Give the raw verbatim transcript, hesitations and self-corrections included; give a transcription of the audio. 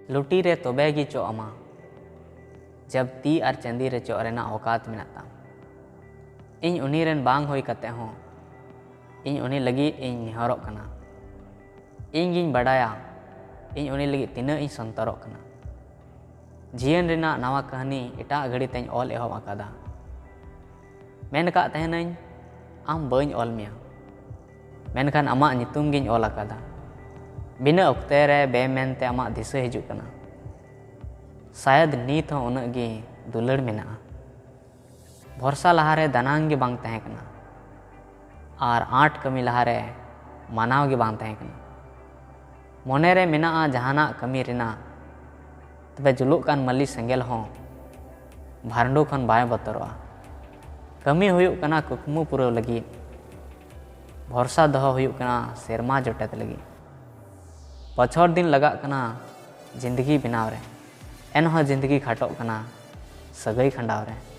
ᱞᱩᱴᱤ ᱨᱮ ᱛᱚᱵᱮ ᱜᱮ ᱪᱚᱜ ᱟᱢᱟ, ᱡᱟᱵ ᱛᱤ ᱟᱨ ᱪᱟᱸᱫᱤ ᱨᱮ ᱪᱚᱜ ᱨᱮᱱᱟᱜ ᱚᱠᱟᱛ ᱢᱮᱱᱟᱜ ᱛᱟᱢ᱾ ᱤᱧ ᱩᱱᱤ ᱨᱮᱱ ᱵᱟᱝ ᱦᱩᱭ ᱠᱟᱛᱮ ᱦᱚᱸ, ᱤᱧ ᱩᱱᱤ ᱞᱟᱹᱜᱤᱫ ᱤᱧ ᱱᱮᱦᱚᱨᱚᱜ ᱠᱟᱱᱟ᱾ ᱤᱧ ᱜᱤᱧ ᱵᱟᱰᱟᱭᱟ, ᱤᱧ ᱩᱱᱤ ᱞᱟᱹᱜᱤᱫ ᱛᱤᱱᱟᱹᱜ ᱤᱧ ᱥᱚᱱᱛᱚᱨᱚᱜ ᱠᱟᱱᱟ᱾ ᱡᱤᱭᱚᱱ ᱨᱮᱱᱟᱜ ᱱᱟᱣᱟ ᱠᱟᱹᱦᱱᱤ ᱮᱴᱟᱜ ᱜᱷᱟᱹᱲᱤ ᱛᱮᱧ ᱚᱞ ᱮᱦᱚᱵ ᱟᱠᱟᱫᱟ᱾ ᱢᱮᱱ ᱟᱠᱟᱫ ᱛᱟᱦᱮᱱᱟᱹᱧ, ᱟᱢ ᱵᱟᱹᱧ ᱚᱞ ᱢᱮᱭᱟ, ᱢᱮᱱᱠᱷᱟᱱ ᱟᱢᱟᱜ ᱧᱩᱛᱩᱢ ᱜᱤᱧ ᱚᱞ ᱟᱠᱟᱫᱟ᱾ ᱵᱤᱱᱟᱹ ᱚᱠᱛᱮ ᱨᱮ ᱵᱮᱢᱮᱱᱛᱮ ᱟᱢᱟᱜ ᱫᱤᱥᱟᱹ ᱦᱤᱡᱩᱜ ᱠᱟᱱᱟ᱾ ᱥᱟᱭᱟᱫ ᱱᱤᱛ ᱦᱚᱸ ᱩᱱᱟᱹᱜ ᱜᱮ ᱫᱩᱞᱟᱹᱲ ᱢᱮᱱᱟᱜᱼᱟ᱾ ᱵᱷᱚᱨᱥᱟ ᱞᱟᱦᱟᱨᱮ ᱫᱟᱱᱟᱝ ᱜᱮ ᱵᱟᱝ ᱛᱟᱦᱮᱸ ᱠᱟᱱᱟ, ᱟᱨ ᱟᱸᱴ ᱠᱟᱹᱢᱤ ᱞᱟᱦᱟᱨᱮ ᱢᱟᱱᱟᱣ ᱜᱮ ᱵᱟᱝ ᱛᱟᱦᱮᱸ ᱠᱟᱱᱟ᱾ ᱢᱚᱱᱮᱨᱮ ᱢᱮᱱᱟᱜᱼᱟ ᱡᱟᱦᱟᱱᱟᱜ ᱠᱟᱹᱢᱤ ᱨᱮᱱᱟᱜ, ᱛᱚᱵᱮ ᱡᱩᱞᱩᱜ ᱠᱟᱱ ᱢᱟᱹᱞᱤ ᱥᱮᱸᱜᱮᱞ ᱦᱚᱸ ᱵᱷᱟᱨᱰᱩ ᱠᱷᱚᱱ ᱵᱟᱭ ᱵᱚᱛᱚᱨᱚᱜᱼᱟ᱾ ᱠᱟᱹᱢᱤ ᱦᱩᱭᱩᱜ ᱠᱟᱱᱟ ᱠᱩᱠᱢᱩ ᱯᱩᱨᱟᱹᱣ ᱞᱟᱹᱜᱤᱫ, ᱵᱷᱚᱨᱥᱟ ᱫᱚᱦᱚ ᱦᱩᱭᱩᱜ ᱠᱟᱱᱟ ᱥᱮᱨᱢᱟ ᱡᱚᱴᱮᱫ ᱞᱟᱹᱜᱤᱫ᱾ ᱵᱚᱪᱷᱚᱨ ᱫᱤᱱ ᱞᱟᱜᱟᱜ ᱠᱟᱱᱟ ᱡᱤᱱᱫᱜᱤ ᱵᱮᱱᱟᱣ ᱨᱮ, ᱮᱱᱦᱚᱸ ᱡᱤᱱᱫᱜᱤ ᱠᱷᱟᱴᱚᱜ ᱠᱟᱱᱟ ᱥᱟᱹᱜᱟᱹᱭ ᱠᱷᱟᱸᱰᱟᱣ ᱨᱮ᱾